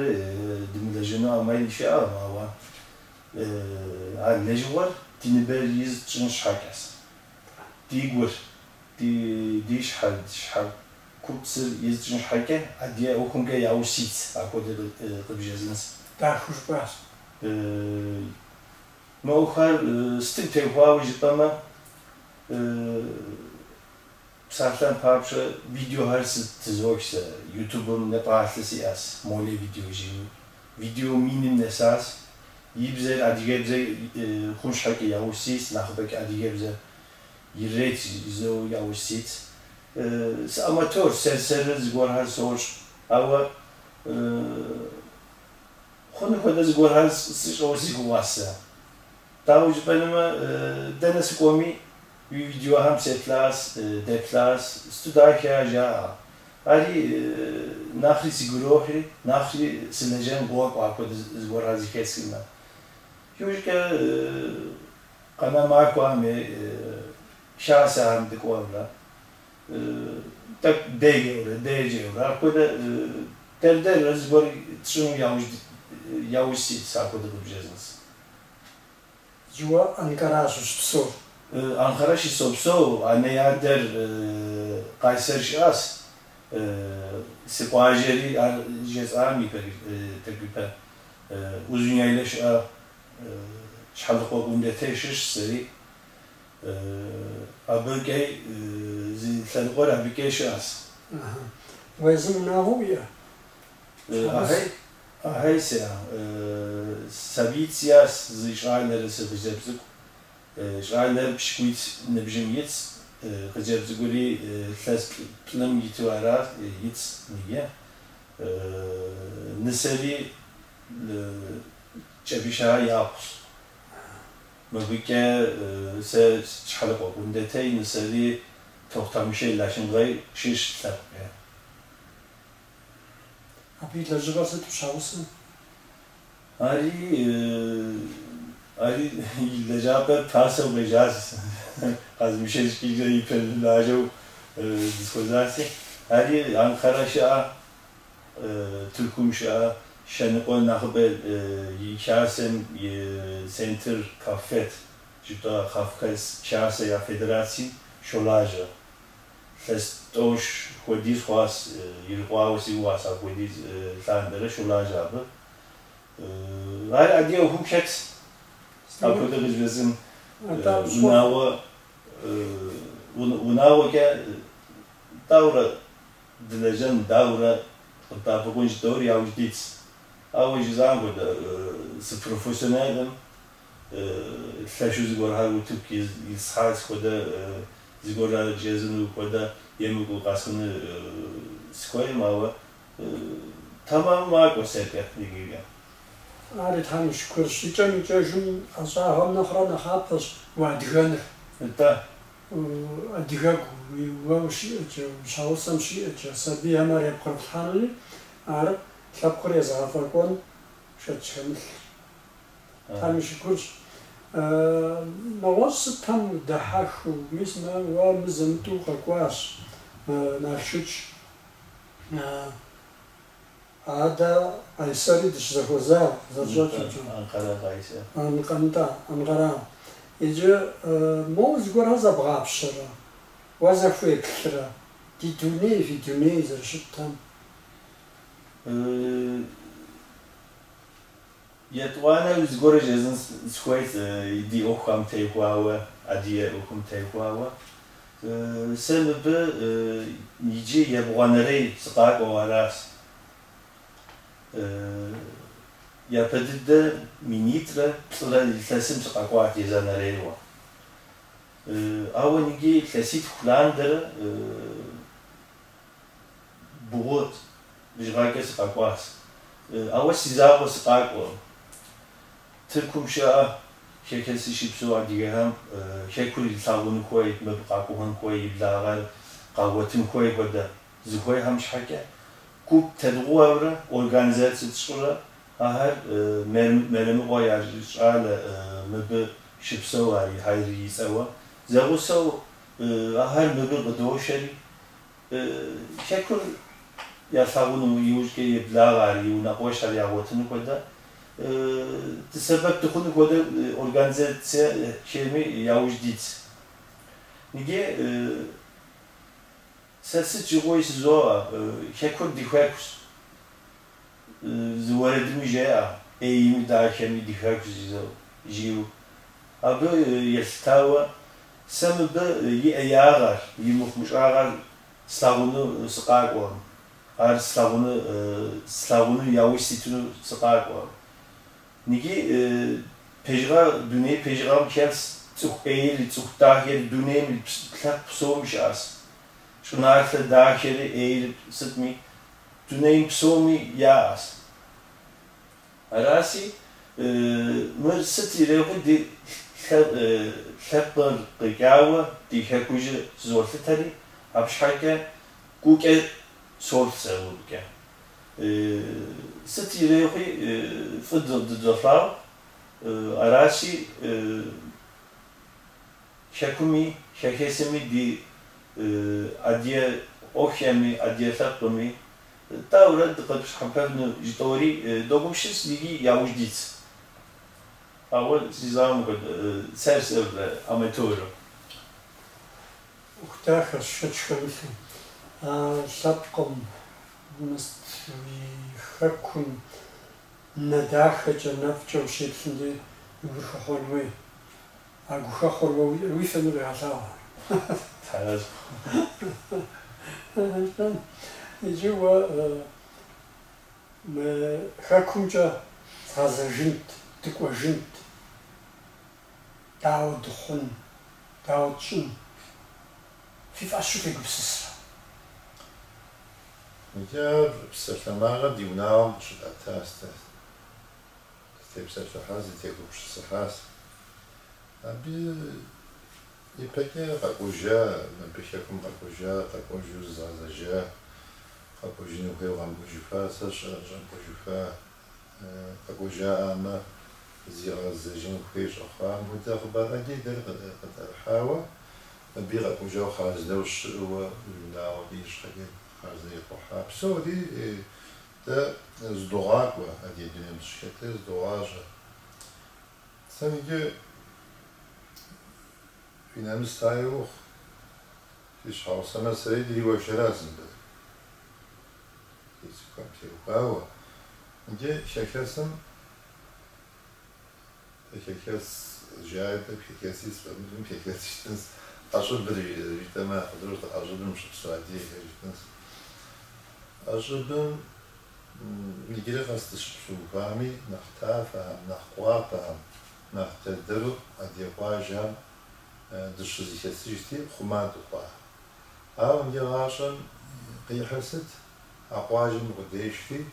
дымылэжьэну ӏэмал щыӏэкъым, ауэ а лэжьыгъэр ди ныбэр из тщӏын щхьэкӏэщ. Ди гур, ди щхьэ купсыр из тщӏын щхьэкӏэ адыгэ ӏуэхумкӏэ яужь сит, апхуэдэ къыбжезынщ. Дахэу жыпӏащ. Мы ӏуэхухэр сытым теухуауэ жыпӏэмэ, псалъэм папщӏэ видеохэр сытызох сэ. Ютубым напӏалъэ сиӏэщ, Молэ видео жиӏэу. Видео миным нэсащ. И бзэр адыгэбзэ хъун щхьэкӏэ яужь сит, нэхъыбэкӏэ адыгэбзэ ирет жызоӏэу яужь сит. Сыаматёр, сэр-сэрыр зыгуэрхэр сощӏ, ауэ хъуну хуэдэ зыгуэрхэр сщӏэуэ си гугъэщ сэ. Дауэ жыпӏэнумэ, дэнэ сыкӏуэми, уи видеохэм сеплъащ, деплъащ, сыту дахэ жаӏэ. Ари нэхъри сигу ирохьри, нэхъри сылэжьэн къокӏуэ апхуэдэ зыгуэрхэр зыхэсхмэ. Иужькӏэ къэна махуэхэм хасэхэм дыкӏуэурэ, тӏэкӏу деджэурэ, деджэурэ, апхуэдэ дэр-дэрурэ зыгуэр тщӏыну яужь сит, апхуэдэ къыбжезынщ. Иджы уэ Анкара ущыпсэур? Анкара щысопсэу, анэ-адэр Къайсэр щыӏэс, си къуажэри ар жесӏам тӏэкӏу ипэ Узуняйлэ щыӏэ Щхьэлыкъуэ Гундэтей щыщ сэри. Абыкӏэ зы лъэныкъуэр абыкӏэ щыӏэс. Уэ езым унагъуэ уиӏэ? Ахьей сиӏэ. Сабиитӏ сиӏэс, зы щӏалэрэ зы хъыджэбз цӏыкӏу. Щӏалэр пщыкӏуитӏ ныбжьым итщ, хъыджэбз цӏыкӏури илъэс плӏым иту ара итщ иджы. Нысэри Кӏэбышэхэ япхъущ. Мыбыкӏэ сэ Щхьэлыкъуэ Гундэтей, нысэри Тохъутэмыщей Лашынкъей щыщ лъэпкъкӏэ. Абы и лэжьыгъэр сыт уи щхьэгъусэм? Ари и лэжьапӏэр пасэу къежьащ, къэзмышэжкӏэ ипэ лажьэу дызэхуэзаси. Ари Анкара щыӏэ, Тыркум щыӏэ, щэныкъуэ нэхъыбэ и хасэм и центр КАФФЕД, жытӏа Кавказ Хасэ я федерацим щолажьэ. Илъэс тӏощӏ хуэдиз хъуащ, ирикъуауэ си гугъэщ апхуэдиз лъандэрэ щолажьэ абы. Ар адыгэ ӏуэхум хэтщ, апхуэдэ къызжесӏэн. Унагъуэкӏэ дауэрэ дылэжьэн, дауэрэ къыддэӏэпыкъун жытӏэури яужь дитщ. Ауэ жызӏам хуэдэ сыпрофессионалым лъэшу зыгуэрхэр утыку исхьа схуэдэ зыгуэр жезыну хуэдэ емыкӏу къэсхьыну сыхуейм, ауэ тэмэму макӏуэ сэркӏэ иджыри. Ари Тхьэм и шыкурщ. Икӏэм-икӏэжым ӏэщӏагъэм нэхърэ нэхъапэщ уадыгэныр. Нтӏэ. Адыгэгу уэ ущиӏэкӏэ, уи щхьэгъусэм щиӏэкӏэ, сабийхэм ар япкърыплъхьэнури, ар лъэпкъыр езыгъэфӏэкӏуэн шэч хэмылъщ. Тхьэм и шыкурщ. Нэгъуэщӏ сытхэм удэхьэхыу, мис мы уэ мызэ-мытӏэу укъэкӏуащ Налшыч. Адэ Къайсэри дыщызэхуэза зэрыщӏэкӏымкӏэ. Анкара, Къайсэр. Нтӏэ, Анкара. Иджы моуэ зыгуэрхэр зэбгъапщэрэ, уазэхуеплърэ, ди дуней, фи дуней зэрыщытхэм? Етӏуанэу зыгуэр жезын сыхуейт ди ӏуэхухэм теухуауэ, адыгэ ӏуэхум теухуауэ. Сэ мыбы иджы ебгъуанэрей сыкъакӏуэу аращ. Япэ дыдэ минитӏрэ плӏырэ илъэсым сыкъэкӏуат езанэрейуэ. Ауэ иджы илъэситху лъандэрэ бгъу бжыгъэкӏэ сыкъэкӏуащ. Ауэ си закъуэ сыкъакӏуэкъым. Тыркум щыӏэ Хэхэси щыпсэу адыгэхэм хэкур илъагъун хуей, мыбы къакӏуэн хуей, и благъэр къагъуэтын хуей хуэдэ зыхуейхэм щхьэкӏэ гуп тедгъэувэурэ организацэ тщӏырэ ахэр Мерэмыкъуэ я щӏалэ мыбы щыпсэу ар Хайри и цӏэуэ зэгъусэу ахэр мыбы къыдошэри хэкур ялъагъуну иужькӏэ и благъэр, и унэкъуэшхэр ягъуэтыну хуэдэ дысэбэп дыхъуну хуэдэ организацэхэми яужь дитщ. Иджы сэ сыт щыгъуи сызоӏэ, хэкур ди хэкущ. Зы уэрэдми жеӏэ, ӏейми дахэми ди хэкущ жиӏэу. Абы елъытауэ сэ мыбы и ӏеягъэр, и мыхъумыщӏагъэр слъагъуну сыкъакӏуэкъым. Ар слъагъуну яужь ситыну сыкъакӏуэкъым. Иджы пэжыгъэ, дуней пэжыгъэм хэлъщ цӏыху ӏейри, цӏыху дахэри дунейм лъэпкъ псоми щыӏэщ. Щӏыналъэ дахэри ӏейри сытми дунейм псоми яӏэщ. Араси, мыр сыт ирехъуи ди лъэпкъыр къикӏауэ ди хэкужьыр сызолъытэри, абы щхьэкӏэ гукӏэ соплъ сэ мыбыкӏэ. Сыт ирехъуи фӏы дыдолъагъу, араси хэкуми, хэхэсми ди адыгэ ӏуэхухэми, адыгэ лъэпкъми дауэрэ дыкъыщхьэпэну жытӏэури догупсыс икӏи яужь дитщ. Ауэ си закъуэм хуэдэ сэр-сэрурэ аматору. ӏуэху дахэщ, шэч хэмылъу. Лъэпкъым, мыст уи хэкум нэ дахэкӏэ, нэфӏкӏэ ущеплъым дей уи гур хэхъуэн хуей. А гухэхъуэр уэ уиӏэр уи фэми къегъэлъагъуэ. Тэрэз. Иджы уэ мы хэкумкӏэ дгъэзэжынт, дыкӏуэжынт, дауэ дыхъун, дауэ тщӏын? Фи фӏэщу фегупсысрэ? Иджы ар псалъэмакъыр ди унагъуэм къыщытӏэтащ дэ. Дытепсэлъыхьащ, дытегупсысыхьащ. Абы ипэкӏэ къэкӏуэжа, мыбы хэкум къэкӏуэжа, къэкӏуэжу зызгъэзэжа, къэкӏуэжыну хуейуэ къэмыкӏуэжыфа, сэ щӏэмыкӏуэжыфа, къэкӏуэжаӏамэ, зигъэзэжын хуей щӏэхъуам хуэдэ хъыбар ӏэджэ дэри къытӏэрыхьауэ, мыбы къэкӏуэжауэ хъарзынэу щыӏэуэ, и унагъуэкӏэ и щхьэкӏэ хъарзынэ икъухьа. Псори дэ зыдогъакӏуэ, адыгэ дунейм дыщыхэтыр зыдогъащӏэ. Сэ иджы фи нэмыс тхьэ ухъу, си щхьэгъусэмрэ сэри дриуэршэращ мыбы. Ди цӏыхухэм теухуауэ. Иджы хэхэсым, хэхэс жаӏэ, хэхэси сфӏэмыфӏым хэхэс жытӏэнщ. ӏэщӏыбыр жытӏэмэ, къыдощӏ ӏэщӏыбым щыпсэу адыгэхэр жытӏэнщ. ӏэщӏыбым иджыри къэс дыщыпсэуфами, нэхъ тафэхэм, нэхъ къуапэхэм, нэхъ дэрдэру адыгэ къуажэхэм дыщызэхэсыжти, хъума дыхъуа. Ауэ иджы гъащӏэм къихьыр сыт? А къуажэм укъыдешри,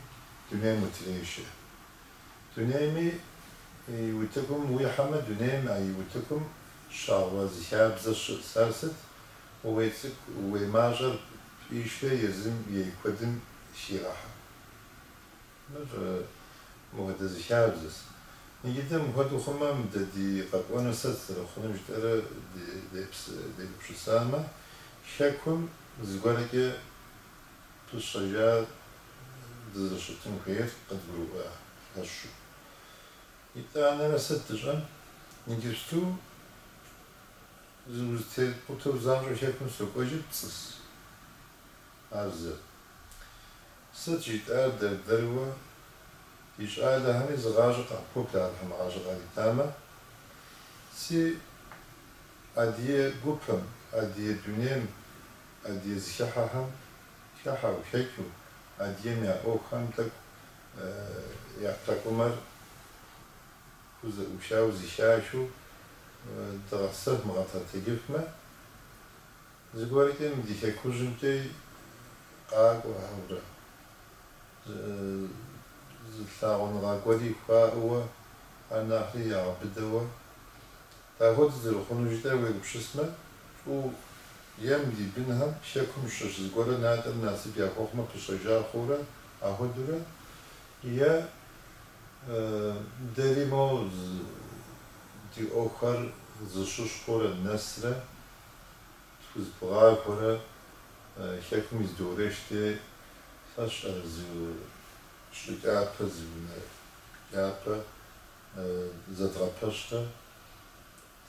дунейм утрешэ. Дунейми и утыкум уихьэмэ, дунейм а и утыкум щагъуэ зы хабзэ щыӏэс. Ар сыт? Ууей цӏыкӏу, ууей мащӏэр пӏишрэ езым ей куэдым хигъэхьэ. Мыр мыхуэдэ зы хабзэс. Иджы дэ мыхуэдэу хъумэ, мыдэ ди къэкӏуэнур сыт зэрыхъуну жытӏэрэ дегупсысамэ, хэкум зыгуэркӏэ пыщэжа дызэрыщытын хуейр къыдгурыӏуа лъэщу. Итӏанэрэ сыт дыщӏэн? Иджыпсту зыузытекъутэу занщӏэу хэкум сокӏуэжыр пцӏыс. Ар зы. Сыт жытӏар дэр-дэрууэ ди щӏалэхэми зы гъащӏэ къахуоплъэ Алыхьым гъащӏэ къаритамэ, си адыгэ гупым, адыгэ дунейм, адыгэ зыхыхьэхэм хыхьэу, хэкӏыу, адыгэм я ӏуэхухэм тӏэкӏу я тхьэкӏумэр хузэӏухауэ зыхахыу дыгъэсэф мыгъэтэджыфмэ, зыгуэркӏэ мы ди хэкужьымкӏэ къакӏуэхьэурэ, зы лъагъуныгъэ гуэри хуаӏэуэ, ар нэхъри ягъэбыдэуэ. Дапхуэдэу зэрыхъуну жытӏэр уегупсысмэ, тӏу ем ди бынхэм хэкум щыщ зыгуэрэ натӏэр насып яхуэхъумэ пыщэжа хъуурэ ахуэдэурэ, е дэри мо ди ӏуэхухэр зыщыщ хъурэ нэсрэ тхузэпыгъахуэрэ хэкум и зыдореште сэ сщӏэрэ зы щӏы кӏапэ, зы унэ кӏапэ зэдгъэпэщрэ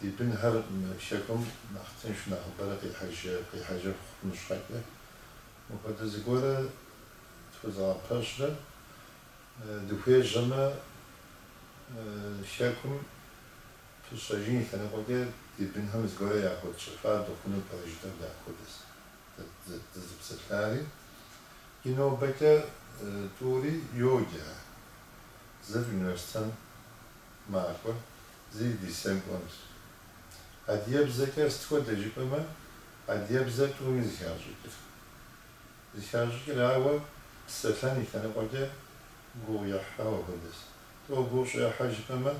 ди бынхэр хэкум нэхъ тыншу нэхъыбэрэ къихьэжыф хъун щхьэкӏэ. Мыпхуэдэ зыгуэрэ тхузэгъэпэщрэ дыхуежьэмэ, хэкум пыщэжын и лъэныкъуэкӏэ ди бынхэм зыгуэрэ яхуэтщӏыфа дыхъуну пӏэрэ жытӏэу дапхуэдэс дызэпсэлъари. И нобэкӏэ тӏури йоджэ. Зыр университетым макӏуэ, зыр лицейм кӏуэнущ. Адыгэбзэкӏэ сыт хуэдэ жыпӏэмэ, адыгэбзэр тӏуми зыхащӏыкӏыр. Зыхащӏыкӏыр ауэ псэлъэн и лъэныкъуэкӏэ гугъу ехьауэ хуэдэс. Тӏэу гугъу щӏехьэ жыпӏэмэ,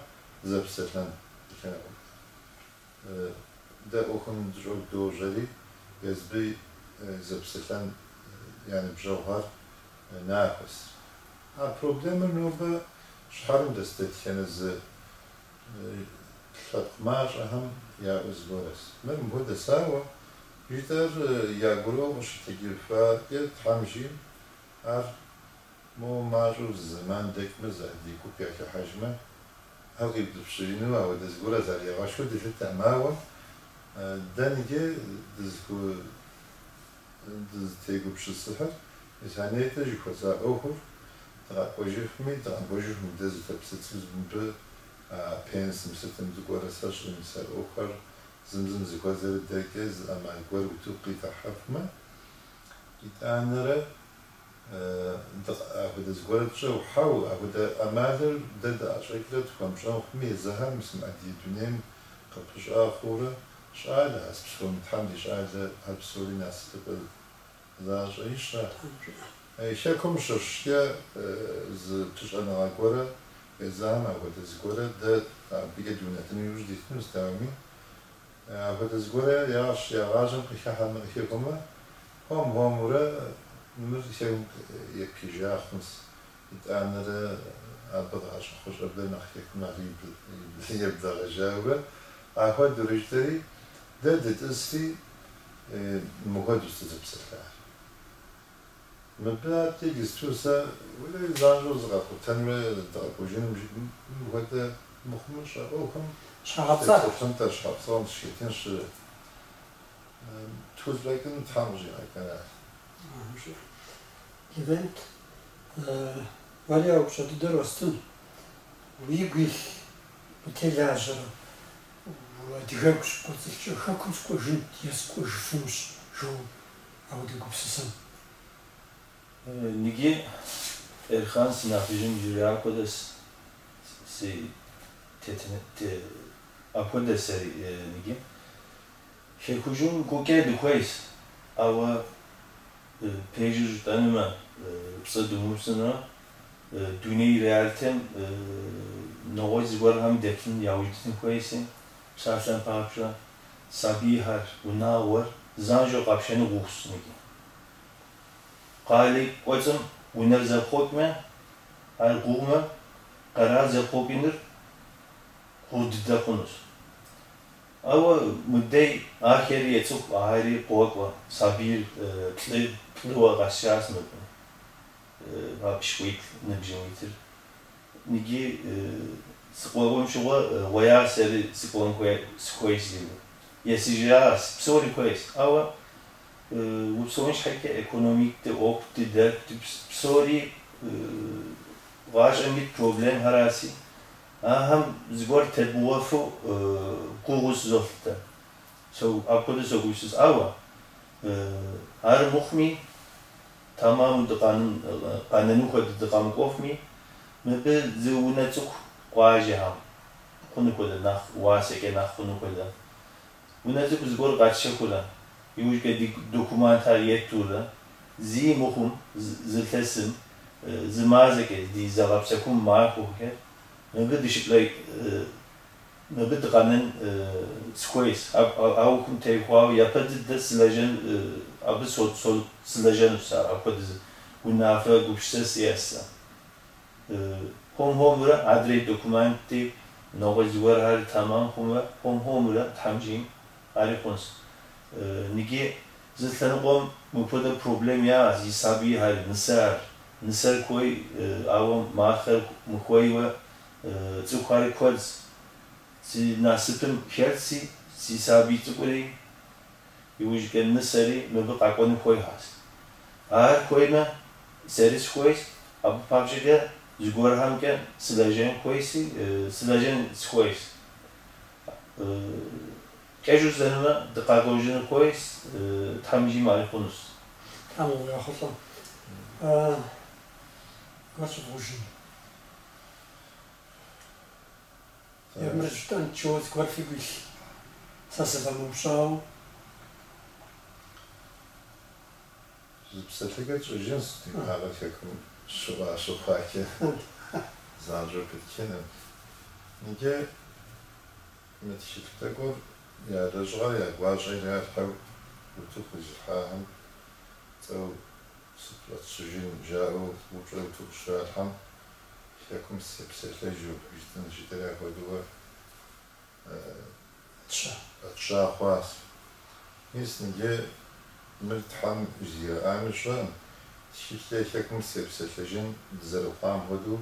зэпсэлъэн и лъэныкъуэкӏэ. Дэ ӏуэхум дыщӏэу дожьэри, езбы зэпсэлъэн я ныбжьэгъухэр нахуэс. А проблемэр нобэ щхьэрым дэс дэтхэнэ зы лъэпкъ мащӏэхэм яӏэу зыгуэрэс. Мыр мыхуэдэс, ауэ жытӏэр ягурыӏуэу къыщытэджыфакӏэ Тхьэм жиӏэм, ар мо мащӏэу зы зэман дэкӏмэ, зы адыгэ гуп яхыхьэжмэ, ар къиутӏыпщыжыну ауэдэ зыгуэрэ зэрегъэшу дылъытэм, ауэ Дэ иджы дызытегупсысыхьыр, мис а нетӏэ жыхуэсӏа ӏуэхур дыкъэкӏуэжыфми, дыкъэкӏуэжыфми, дэ зы лъапсэ цӏыкӏу мыбы пенсым сытым зыгуэрэ сэщӏ, мис а ӏуэхухэр зым зыхуэзэрэ дэркӏэ зы ӏэмал гуэр утыку къидгъэхьэфмэ, итӏанэрэ апхуэдэ зыгуэрэ тщӏэу, хьэуэ, апхуэдэ ӏэмалыр дэ дыӏэщӏэкӏрэ тхуэмыщӏэн хъуми, езыхэм мис мы адыгэ дунейм къыпыщӏа хъуурэ щӏалэхэс псоми, Тхьэм ди щӏалэхэр псори насыпыфӏэ защӏэ ищӏэ. Хэкум щыщкӏэ зы пыщӏэныгъэ гуэрэ, езыхэм апхуэдэ зыгуэрэ дэ абыкӏэ дунэтӏыну иужь дитынущ, дауэми. Апхуэдэ зыгуэрэ я гъащӏэм къыхыхьэмэ, къыхэхуэмэ, хуэм-хуэмурэ мыр хэкум епхыжа хъунщ. Итӏанэрэ абы къащӏэхъуэ щӏэблэр нэхъ хэкум нэхъ еблэгъэжауэрэ апхуэдэурэ жытӏэри, дэ дытӏысри мыхуэдэу дызэпсэлъар. Мыбы адэкӏэ иджыпсту сэ уэлэхьи занщӏэу зыкъэткъутэнурэ дыкъэкӏуэжыным мыхуэдэ мыхъумыщӏэ ӏуэхум щхьэгъэпцӏэгъуэм сыхэтынщ, тхузэфӏэкӏыну Тхьэм къыщӏигъэкӏаращ. Левент, уэри а упщӏэ дыдэр уэстын, уигу илъ утелажьэрэ, адыгэгу щыпкӏуэцӏылъкӏэ хэкум сыкӏуэжынт е сыкӏуэжыфынущ жоуэ апхуэдэ гупсысэм. Ныги Эрхан си нэхъыжьым жриӏа хуэдэ си апхуэдэ сэри ныги. Хэкужьым гукӏэ дыхуейщ, ауэ пэжыр жытӏэнумэ, пцӏы думыупсынумэ, дуней реалитем нэгъуэщӏ зыгуэрхэм деплъын яужь дитын хуейси, псалъэм папщӏэ, сабийхэр, унагъуэр занщӏэу къапщэну гугъущ ныги. Къалэ кӏуэцӏым унэр зэпхъуэкӏмэ, ар гугъумэ, къэрал зэпхъуэкӏыныр гугъу дыдэ хъунущ. Ауэ мыдей ахэри ецӏыху, ахэри къокӏуэ, сабийр плӏыуэ къэсшащ мыбы, а пщыкӏуитӏ ныбжьым итыр. Ныги сыкӏуэгъуэм щыгъуэ уея сэри сыкӏуэн сыхуейщ жиӏэу. Есыжащ, псори хуейщ, ауэ упсэун щхьэкӏэ экономикти, ӏуэхути, дэлъхути, псори гъащӏэм ит проблемхэраси, ахэм зыгуэр тебгъуэфу гугъуу сызолъытэ. Апхуэдэу согупсыс. Ауэ ар мыхъуми, тэмэму дыкъэнэну хуэдэ дыкъэмыкӏуэфми, мыбы зы унэ цӏыкӏу къуажэхэм хъуну хуэдэ, нэхъ уасэкӏэ нэхъ хъуну хуэдэ. Унэ цӏыкӏу зыгуэр къэтщэхурэ, иужькӏэ ди документхэр еттурэ, зи мыхъум, зы илъэсым, зы мазэкӏэ ди зыгъэпсэхум махуэхэр мыбы дыщыплӏэ мыбы дыкъэнэн сыхуейщ. А ӏуэхум теухуауэ япэ дыдэ сылэжьэн абы сылэжьэнущ ар, апхуэдэ унафэ гупсысэ сиӏэщ сэ. Хуэм-хуэмурэ адрей документти, нэгъуэщӏ зыгуэрхэр тэмэм хъумэ, хуэм-хуэмурэ Тхьэм жиӏэм ари хъунщ. Ныги зы лъэныкъуэм мыпхуэдэ проблем яӏэщ, и сабийхэр, нысэр, нысэр хуей, ауэ махэр мыхуейуэ цӏыхухэри куэдщ. Си насыпым хэлъси, си сабий цӏыкӏури, иужькӏэ нысэри мыбы къэкӏуэну хуейхэщ. Ар хуеймэ, сэри сыхуейщ, абы папщӏэкӏэ зыгуэрхэмкӏэ сылэжьэн хуейси, сылэжьэн сыхуейщ. Кӏэщӏу жысӏэнумэ, дыкъэкӏуэжыну хуейщ, Тхьэм жиӏэм ари хъунущ. Тхьэм уигъэхъулӏэ. Гуэр щӏывгъужын. Е мыр жытӏэнт жоуэ зыгуэр фигу илъ, сэ сывэмыупщӏауэ. Зы псэлъэкӏэ тщӏыжынщ, ди макъыр хэкум щыӏуа щыхъуакӏэ занщӏэу пытчыным. Иджы мы тхылъ тӏэкӏур я лэжьыгъэр я гуащӏэ иралъхьэу утыку къизылъхьахэм цӏэу сыт фӏэтщыжын жаӏэу упщӏэ утыку щралъхьэм хэкум сепсэлъэжу жытӏэн жытӏэри апхуэдэурэ фӏэтща хъуащ. Мис иджы мыр Тхьэм жызигъэӏами сщӏэкъым, тхылъкӏэ хэкум сепсэлъэжын дызэрыхъуам хуэдэу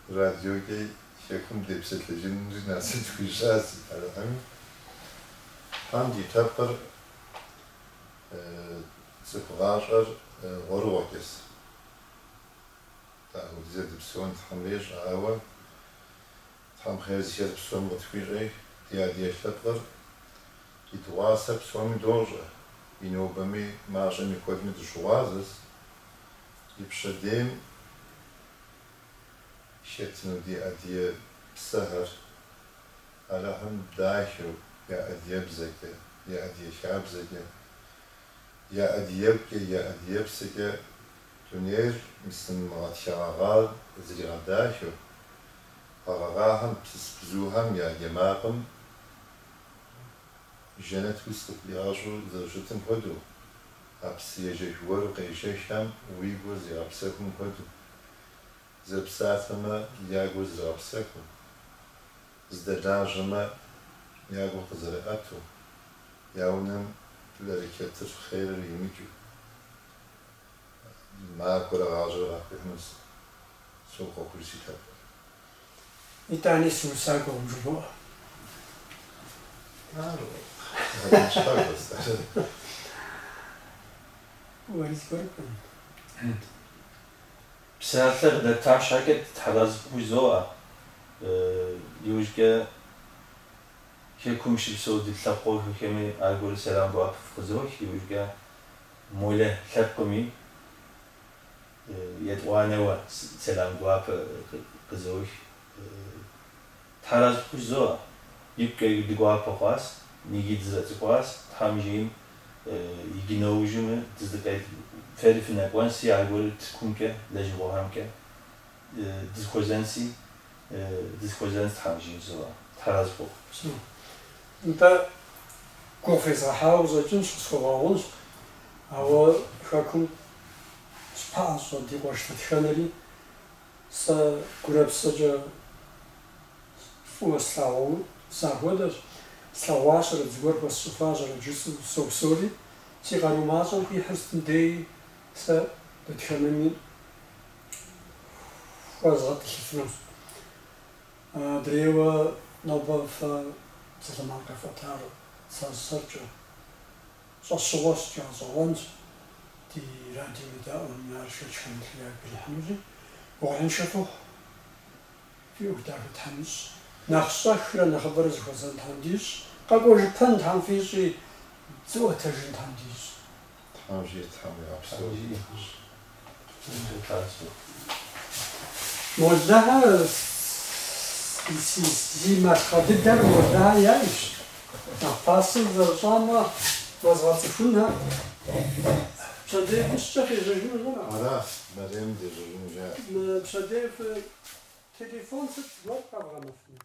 радиокӏэ хэкум депсэлъэжынри насып тхуищӏащ Алыхьми. Тхьэм ди лъэпкъыр цӏыху гъащӏэр гъуэрыгъуэкӏэс. Дапхуэдизрэ дыпсэун Тхьэм ещӏэ, ауэ Тхьэм хъер зыхэлъ псом къытхуищӏи, ди адыгэ лъэпкъыр и дыгъуасэр псоми дощӏэ, и нобэми мащӏэми куэдми дыщыгъуазэс, и пщэдейм хэтыну ди адыгэ псэхэр Алыхьым дахэу я адыгэбзэкӏэ, я адыгэ хабзэкӏэ, я адыгэгукӏэ, я адыгэпсэкӏэ дунейр мис мы гъатхэ гъэгъар зэригъэдахэу, а гъэгъахэм пыс бзухэм я джэ макъым жэнэт ус къыпфӏигъэщӏу зэрыщытым хуэдэу, а псыежэх уэру къежэххэм уи гур зигъэпсэхум хуэдэу, зэпсалъэмэ, я гур зригъэпсэхуу, зыдэлажьэмэ, я гур къызэрыӏэту, я унэм берычэтыр, хъерыр имыкӏыу, махуэрэ гъащӏэрэ къахуихьыну сохъуэхъуж си лъэпкъыр. Итӏани сыусакӏуэкъым жыбоӏэ. Ар щхьэхуэщ. Уэри зыгуэр жыпӏэн? Псалъэ къыдэта щхьэкӏэ тхьэразы хужызоӏэ. Иужькӏэ Хэкум щыпсэу ди лъэпкъэгъухэми аргуэру сэлам гуапэ фыкъызох. Иужькӏэ Молэ лъэпкъми етӏуанэуэ сэлам гуапэ къызох. Тхьэразы хужызоӏэ. Икъукӏэ ди гуапэ хъуащ, ниги дызэцӏыхуащ, Тхьэм жиӏэм иджы нэужьым дыздыкъел фэри фынэкӏуэнси, аргуэру Тыркумкӏэ, лэжьыгъэхэмкӏэ дызыхуэзэнси, дызыхуэзэнс Тхьэм жиӏэм жызоӏэ. Тхьэразы фыхъу. Псэу. Нтӏэ, гугъу фезгъэхьауэ къыщӏэкӏынщ, къысхуэвгъэгъунщ, ауэ Хэкум щыпэӏэщӏэ ди къуэш дэтхэнэри сэ гурэ псэкӏэ фӏыуэ слъагъуу сахуэдэщ. Слъэгъуащэрэт, зыгуэр хуэсщӏыфащэрэт жысӏэу сопсэури, си къару мащӏэм къихьыр сытым деи сэ дэтхэнэми хуэзгъэтӏылъыфынущ. Адрейуэ нобэ фэ псалъэмакъ къэфӏэтар сэ сэркӏэ щӏэщыгъуэщ икӏи гъэщӏэгъуэнщ, ди радиом едаӏуэми ар шэч хэмылъу ягу ирихьынущи, гугъуехьыншэ фыхъу, фи ӏуэху дахэ Тхьэм ищӏ, нэхъ щӏэхрэ нэхъыбэрэ зэхуэзэн Тхьэм дищӏ, къэкӏуэжыпэн Тхьэм фищӏи, зыӏуэтэжын Тхьэм дищӏ. Тхьэм жиӏэ, Тхьэм уигъэпсэу. Молэхэр зи малъхъэ дыдэр Молэхэр яйщ. Нэхъ пасэу зэрыщӏамэ, уэзгъэцӏыхунхэр. Пщэдей фӏыщкӏэ фежьэжыну жаӏэ. Аращ, мэрем дежьэжыну жаӏэ. Мы пщэдей фы телефон сыт зыгуэр къэвгъэнэфыну?